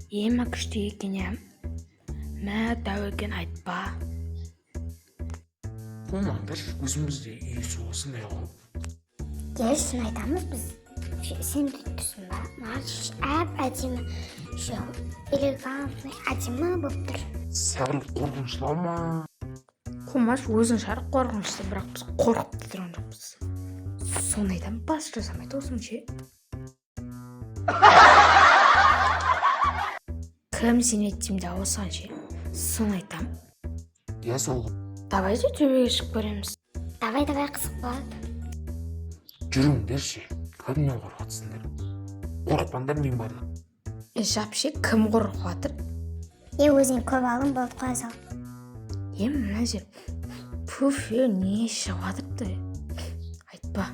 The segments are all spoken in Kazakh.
Ема, күшті екен, иә. Мә, дәу екен, айтпа. Қоймаңдаршы, өзімізде үй осындай ғой. Иә, шын айтамыз біз. Сен бүйтіп тұрсың ба? Маған әп әдемі, еще элегантный, әдемі болып тұр. Сәл қорқыныштылау ма? Қумаш, өзің шығар қорқынышты, бірақ біз қорқып та тұрған жоқпыз. Соны айтамын, бас жасамайды осыны ше. Кім сенеді деймін да осыған ше. Соны айтамын. Иә, сол. Давайте төбеге шығып көреміз. Давай, давай, қызық болады. Жүріңдерші, кімнен қорқатсыңдар? Қорықпаңдар, мен барда. Е, жап ше, кім қорқып жатыр? Е, өзің көп алдың, болды, қоя сал. Е, мына жер, пуф, е, не шығып жатырды, айтпа.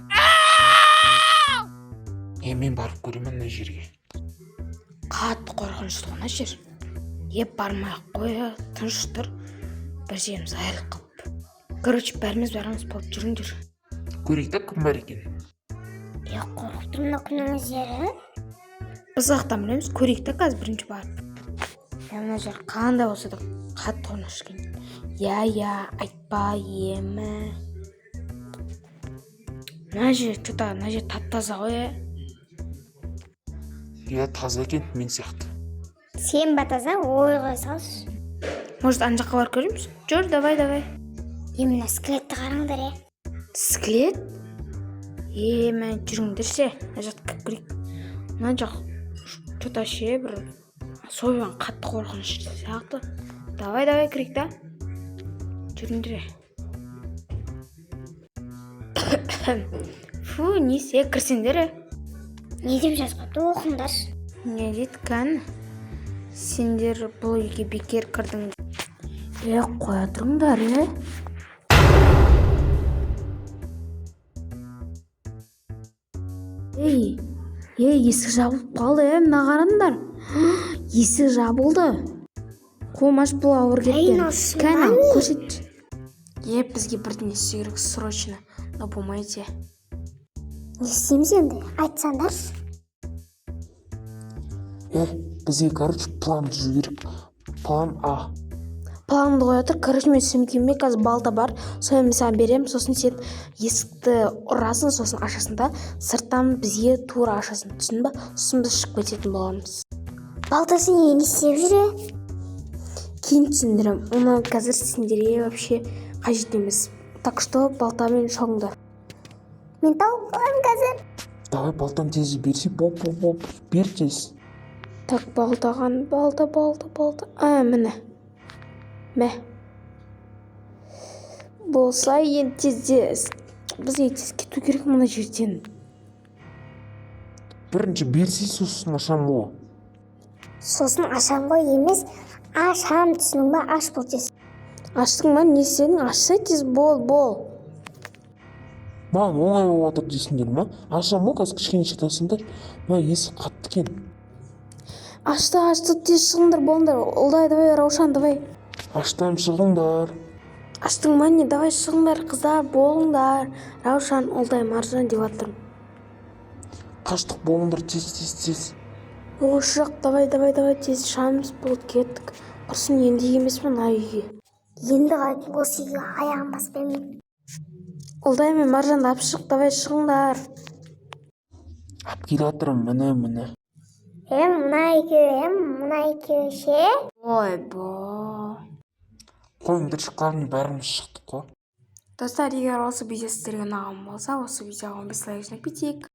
Е, мен барып көремін ана жерге. Қатты қорқынышты ғой мына жер. Е, бармай ақ қой, е, тыныш тұр, бір жеріміз айырылып қалып. Короче, бәріміз барамыз, болды, жүріңдер. Көрейік та, кім бар екен. Е, қорқып тұрмын, мына күннің өздері. Біз қаяқтан білеміз? Көрейік та қазір бірінші барып. Е, мына жер қандай болса да қатты қорқынышты екен. Иә, иә, айтпа. Емі, мына жер че то, мына жер тап таза ғой, е. Иә, таза екен, мен сияқты. Сен ба таза? Ой, қоя салшы. Может, ана жаққа барып көреміз? Жүр, давай, давай. Е, мына скелетті қараңдар, е. Скелет? Е, мә, жүріңдерші, мына жаққа кіріп көрейік. Мына жақ че то ше, бір особенно қатты қорқынышты сияқты. Давай, давай, кірейік та, жүріңдер. Фу, несі, е, кірсеңдер, е. Не деп жазып қойыпты, оқыңдаршы. Не дейді кәні? Сендер бұл үйге бекер кірдің. Е, қоя тұрыңдар, е. Ей, ей, есік жабылып қалды, е, мына қараңдар. Есік жабылды. Қумаш, бұл ауыр Ей, кеткен. мынау шын Кәні, ба не? көрсетші. Е, бізге бірдеңе істеу керек срочно, мынау болмайды. Не істейміз енді, айтсаңдаршы. Е, бізге, короче, план түзу керек, план А. Планды қоя тұр. Короче, мен сөмкемде қазір балта бар, соны мен саған беремін. Сосын сен есікті ұрасың, сосын ашасың да, сырттан бізге тура ашасың, түсіндің ба? Сосын біз шығып кететін боламыз. Балтасы не істеп жүр, е? Кейін түсіндіремін оны, қазір сендерге вообще қажет емес. Так что балтамен шығыңдар. Мен тауып аламын қазір. Давай, балтаны тез берсе, боп, боп, боп, бер тез. Так, балтаған, балта, балта, балта, а, міне, мә. Болса енді тезде, бізге тез кету керек мына жерден. Бірінші берсе, сосын ашамын ғой. Сосын ашам ғой емес, ашам, түсіндің ба? Аш, бол тез. Аштың ба? Не істедің? Ашса тез, бол, бол. Маған оңай болып жатыр дейсіңдер ма? Ашамын ғой қазір, кішкене шыдасыңдар. Мына есік қатты екен. Ашты, ашты, тез шығыңдар, болыңдар. Ұлдай, давай, Раушан, давай. Аштым, шығыңдар. Аштың ба, не? Давай, шығыңдар, қыздар, болыңдар. Раушан, Ұлдай, Маржан деп жатырмын. Қаштық, болыңдар, тез, тез, тез. Осы жақ, давай, давай, давай, тез шығамыз, болды, кеттік. Құрсын, енді емеспін мына үйге. Енді қайтып осы үйге аяғым баспаймын. Ұлдай мен Маржанды алып шық, давай, шығыңдар. Алып келе жатырмын, міне, міне. Е, мына екеуі, е, мына екеуі ше? Ойбой. Қойыңдаршы, главный бәріміз шықтық қой. Достар, егер осы видео сіздерге ұнаған болса, осы видеоға 15 лайк жинап кетейік.